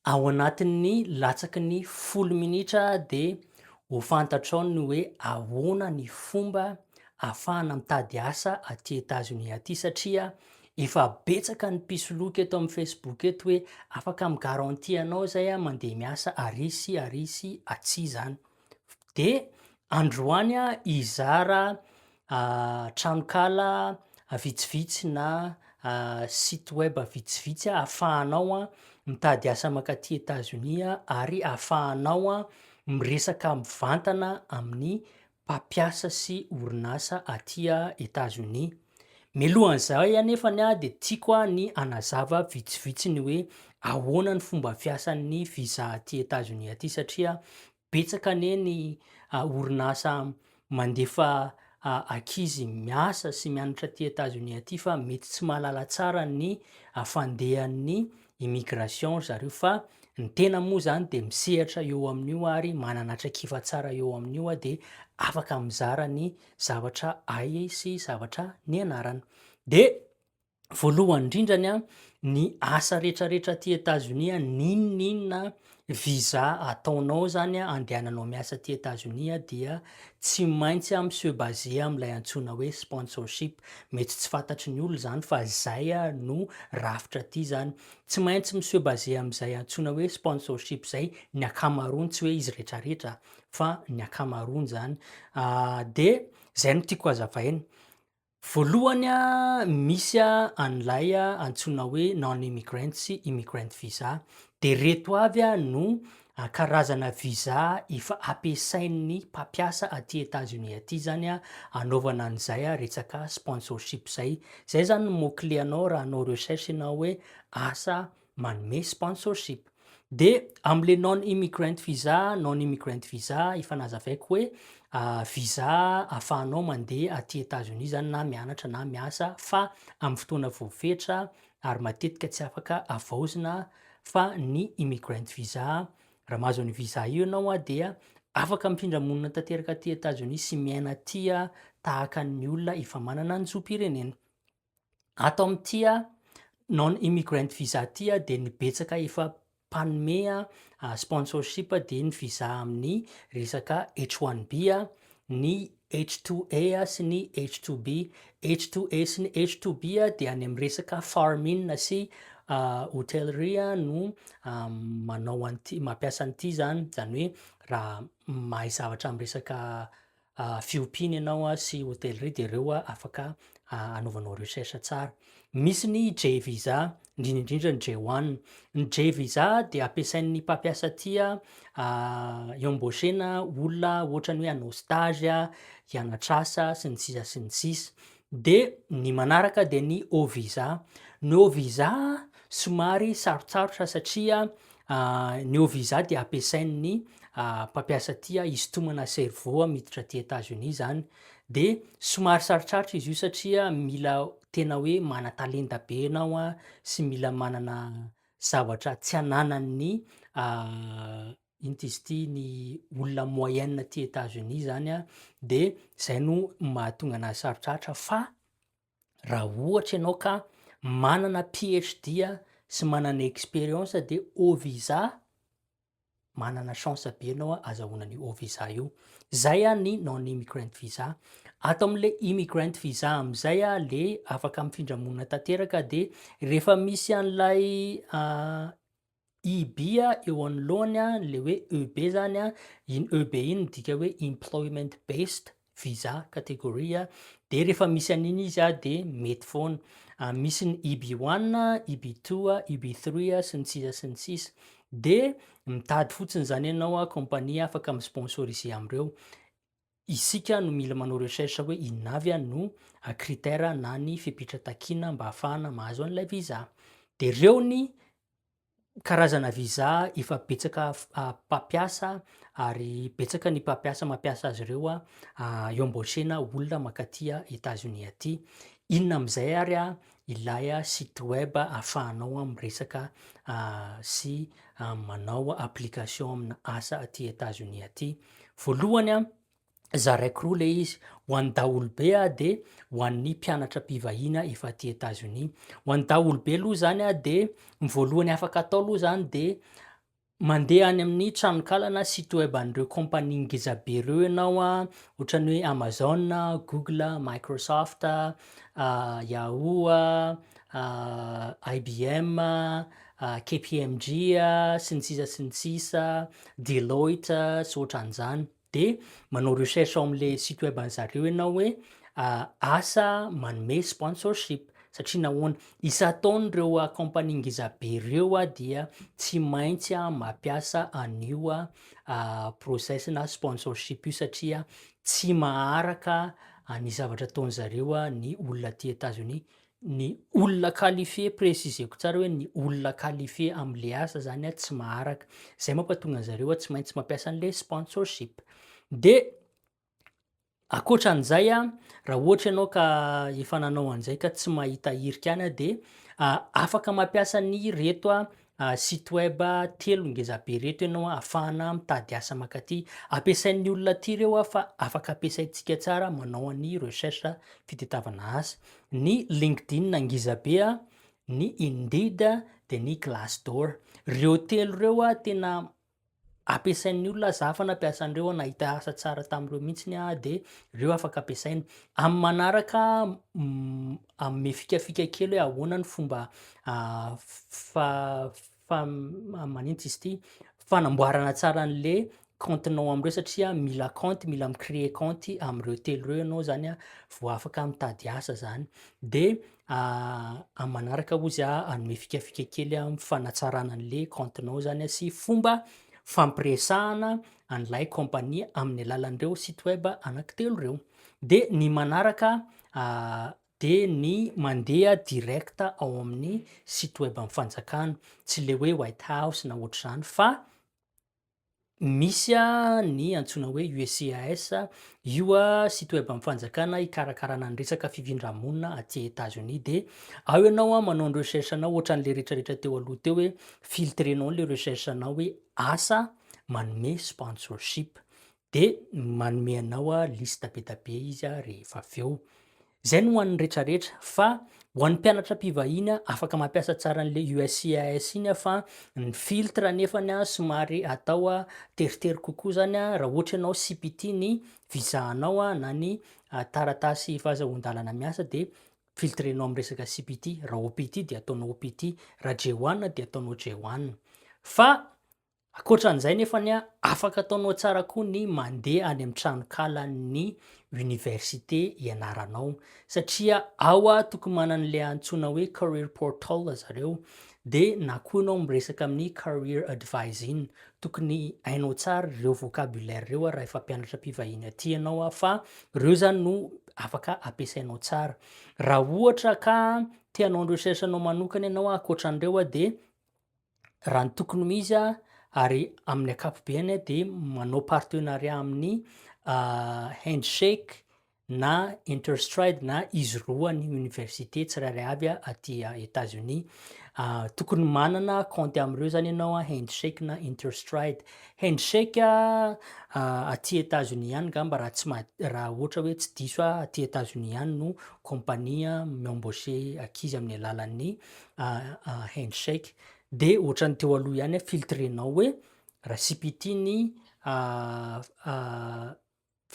Ao anatin'ny latsaky ny 10 minitra dia ho fantatrao ny hoe ahoana ny fomba ahafahana mitady asa aty Etazonia aty satria efa betsaka ny mpisoloky eto amin'ny Facebook eto hoe afaka mi-garantie anao zay aho mandeha miasa ary sy ary sy atsy zany. De androany aho hizara tranonkala vitsivitsy na site web vitsivitsy ahafahanao mitady asa mankaty Etazonia ary ahafahanao miresaka mivantana amin'ny mpampiasa sy orinasa aty Etazonia. Mialohan'izay anefany dia tiako ny hanazava vitsivitsy ny hoe ahoana ny fomba fiasan'ny visa aty Etazonia aty satria Betsaka anie ny orinasa mandefa ankizy miasa sy mianatra aty Etazonia aty fa mety tsy mahalala tsara ny fandehan'ny immigration ry zareo fa ny tena moa zany de misehatra eo amin'io ary manana traikefa tsara eo amin'io de afaka mizara ny zavatra hay sy zavatra nianarana. De Voalohany indrindrany an, ny asa rehetrarehetra aty Etazonia n'inon'inona visa ataonao zany an andehananao miasa aty Etazonia dia tsy maintsy mi se baser amin'ilay antsoina hoe sponsorship, mety tsy fantatry ny olona zany fa zay no rafitra aty zany, tsy maintsy mi se baser amin'izay antsoina hoe sponsorship zay ny ankamaroany, tsy hoe izy rehetrarehetra fa ny ankamaroany zany, de zay no tiako hazavaina. Voalohany a, misy an'ilay antsoina hoe non immigrant sy immigrant visa. De reto avy no karazana visa efa ampiasain'ny mpampiasa aty Etats-Unis aty zany anaovana an'izay resaka sponsorship zay. Zay zany no mot clé anao raha hanao recherche ianao hoe asa manome sponsorship. De am'le non immigrant visa, non immigrant visa efa nazavaiko hoe visa ahafahanao mandeha aty Etats-Unis zany na mianatra na miasa fa amin'ny fotoana voafetra ary matetika tsy afaka havaozina fa ny immigrant visa, raha mahazo an'io visa io ianao a dia afaka mifindra monina tanteraka aty Etats-Unis sy miaina aty tahaka ny olona efa manana ny zom-pirenena. Ato amin'ity non immigrant visa ity dia ny betsaka efa mpanome sponsorship dia ny visa amin'ny resaka H1B, ny H2A sy ny H2B. H2A sy ny H2B dia any amin'ny resaka farming sy hotellerie no manao an'ity, mampiasa an'ity zany, zany hoe raha mahay zavatra amin'ny resaka fiompiana ianao sy hotellerie dia ireo afaka anaovanao recherche tsara. Misy ny J visa, indrindra indrindra ny J1. Ny J visa dia ampiasain'ny mpampiasa aty hi-embaucher-na olona ohatra ny hoe hanao stage, hianatra asa sy ny sisa sy ny sisa. De ny manaraka dia ny O visa. Ny O visa somary sarotsarotra satria Ny O visa dia ampiasain'ny mpampiasa aty hisintomana cerveau miditra aty Etats Unis zany, de somary sarotsarotra izy io satria mila tena hoe manan-talenta be ianao an sy mila manana zavatra tsy ananan'ny ino ty izy ity ny olona moyenne aty Etats Unis zany an, de zay no mahatonga anazy sarotsarotra fa Raha ohatra ianao ka manana PHD sy manana expérience de au visa, manana chance be ianao azahoana an'io au visa io. Zay ny non immigrant visa. Ato am'le immigrant visa am'zay le afaka mifindra monina tanteraka de rehefa misy an'lay EB eo anoloany le hoe EB zany a, iny EB iny midika hoe employment based visa category de rehefa misy an'iny izy a de mety foana. Misy ny EB1, EB2, EB3 sy ny sisa sy ny sisa. De mitady fotsiny zany ianao a compagnie afaka mi-sponsoriser am'reo. Isika no mila manao recherche hoe inona avy no critère na ny fepetra takiana mba ahafahana mahazo an'ilay visa. De reo ny karazana visa efa betsaka mpampiasa ary betsaka ny mpampiasa mampiasa azy ireo hi-embaucher-na olona mankaty Etats-Unis aty. Inona amin'izay ary ilay site web ahafahanao miresaka sy manao application amina asa aty Etats-Unis aty? Voalohany a, zaraiko roa le izy, ho an'ny daholobe a de ho an'ny mpianatra mpivahiny efa aty Etats-Unis. Ho an'ny daholobe aloha zany a de ny voalohany afaka atao aloha zany de Mandeha any amin'ny tranonkala na site web an'ireo compagnie ngeza be ireo ianao an, ohatran'ny hoe Amazon, Google, Microsoft, Yahoo, IBM, KPMG, sy ny sisa sy ny sisa, Deloitte sy ohatran'izany. De manao recherche ao am'le site web an'zareo ianao hoe asa manome sponsorship satria nahoana? Isan-taona ireo compagnie ngeza be ireo a dia tsy maintsy a mampiasa an'io a process na sponsorship io satria tsy maharaka ny zavatra ataon'zareo a ny olona aty Etazonia. Ny olona qualifié, préciser-ko tsara hoe ny olona qualifié am'le asa zany a tsy maharaka, zay mampatonga an'zareo a tsy maintsy mampiasa an'le sponsorship. De ankoatran'izay a, raha ohatra ianao ka efa nanao an'zay ka tsy mahita hirika any a de afaka mampiasa ny reto a site web telo ngeza be reto ianao a ahafahana mitady asa mankaty. Ampiasain'ny olona aty reo a fa afaka ampiasaintsika tsara manao an'ny recherche fitadiavana asa. Ny LinkedIn ngeza be a, ny Indeed de ny Glassdoor. Reo telo reo a tena ampiasain'ny olona, za fa nampiasa an'ireo nahita asa tsara tamin'ireo mihitsiny a de reo afaka ampiasaina. Amin'ny manaraka hanome fikafika kely hoe ahoana ny fomba fa- fa- maninona izy ity fanamboarana tsara an'le compte-nao am'reo satria mila compte, mila mi-créer compte am'reo telo reo ianao zany a vao afaka mitady asa zany. De amin'ny manaraka hozy a hanome fikafika kely a fanatsarana an'le compte-nao zany a sy fomba fampiresahana an'ilay compagnie amin'ny alalan'ireo site web anankitelo reo. De ny manaraka de ny mandeha direct ao amin'ny site web an'ny fanjakana, tsy le hoe White House na ohatr'izany fa misy a ny antsoina hoe USCIS, io a site web an'ny fanjakana hikarakarana ny resaka fifindra-monina aty Etazonia de ao ianao a manao ny recherche-nao ohatran'le rehetrarehetra teo aloha teo hoe filtrenao le recherche-nao hoe asa manome sponsorship de manome anao a liste be da be izy a rehefa avy eo. Zay no ho an'ny rehetrarehetra fa ho an'ny mpianatra mpivahiny a afaka mampiasa tsara an'le USCIS iny a fa ny filtre nefany a somary atao a teritery kokoa zany a raha ohatra ianao CPT ny visa anao a na ny taratasy fahazahoan-dalana miasa de filtrenao amy resaka CPT, raha OPT de ataonao OPT, raha J1 de ataonao J1. Fa ankoatran'izay nefany a afaka ataonao tsara koa ny mandeha any amy tranokalan'ny université ianaranao satria ao a tokony manana an'le antsoina hoe career portal zareo de na koa anao miresaka amin'ny career advising, tokony hainao tsara reo vocabulaire reo a raha efa mpianatra mpivahiny aty ianao a fa reo zany no afaka ampiasainao tsara. Raha ohatra ka te hanao ny recherche-nao manokana ianao ankoatran'ireo a de raha ny tokony ho izy a ary amin'ny ankapobeny a de manao partenariat amin'ny Handshake na Interstride na izy roa ny université tsirairay avy a aty Etazonia. Tokony manana compte am'ireo zany ianao a Handshake na Interstride. Handshake a aty Etazonia ihany ngamba raha tsy ma- raha ohatra hoe tsy diso aho aty Etazonia ihany no compagnie mi-embaucher ankizy amin'ny alalan'ny Handshake de ohatran'ny teo aloha ihany a filtrenao hoe raha CPT ny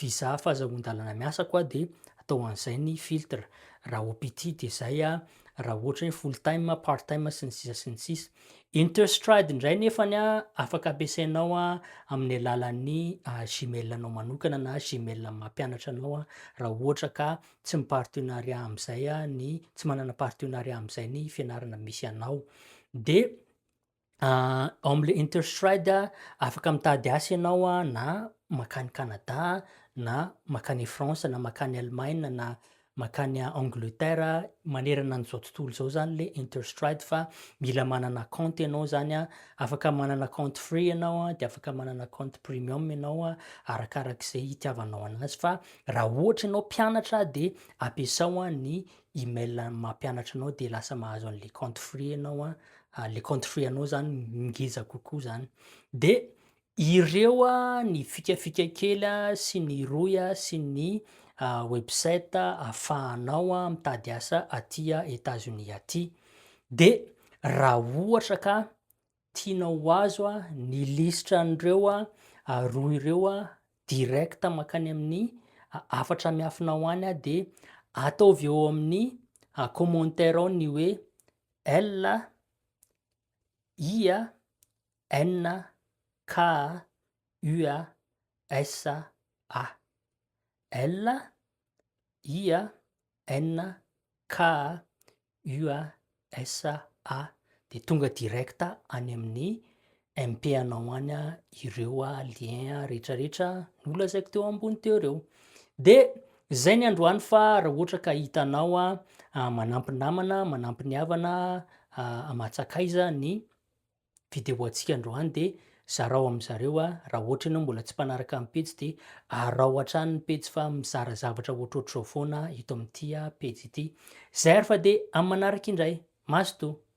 visa fahazahoan-dalana miasa koa de atao an'izay ny filtre, raha OPT de zay a raha ohatra hoe full time, part time sy ny sisa sy ny sisa. Interstride indray nefany a afaka ampiasainao a amin'ny alalan'ny Gmail anao manokana na Gmail mampianatra anao a raha ohatra ka tsy mi-partenariat am'zay a ny tsy manana partenariat am'zay ny fianarana misy anao. De ao am'le Interstride afaka mitady asa ianao a na mankany Canada na mankany France na mankany Allemagne na mankany Angleterre manerana an'izao tontolo zao zany le Interstride fa mila manana compte ianao zany a, afaka manana compte free ianao a de afaka manana compte premium ianao a arakarak'izay itiavanao anazy fa raha ohatra ianao mpianatra de ampiasao a ny email mampianatra anao de lasa mahazo an'le compte free ianao a, le compte free anao zany ngeza kokoa zany. De ireo a ny fikafika kely a sy ny rohy a sy ny website ahafahanao a mitady asa aty Etazonia aty. De raha ohatra ka tianao. tianao ho azo ny lisitra an'ireo rohy ireo direct mankany amin'ny hafatra miafinao any dia ataovy eo amin'ny commentaire ao ny hoe L I N K U S A. L I N K U S A dia tonga direct any amin'ny MP anao any ireo lien rehetrarehetra nolazaiko teo ambony teo ireo. Dia izay ny androany fa raha ohatra ka hitanao manampy namana, manampy ny havana aman-tsakaiza ny video antsika androany dia zarao amin zareo a, raha ohatra ianao mbola tsy mpanaraka ny pejy dia araho hatrany ny pejy fa mizara zavatra ohatrohatr'izao foana eto amin'ity pejy ity. Zay ary fa dia amin'ny manaraka indray. Mazotoa.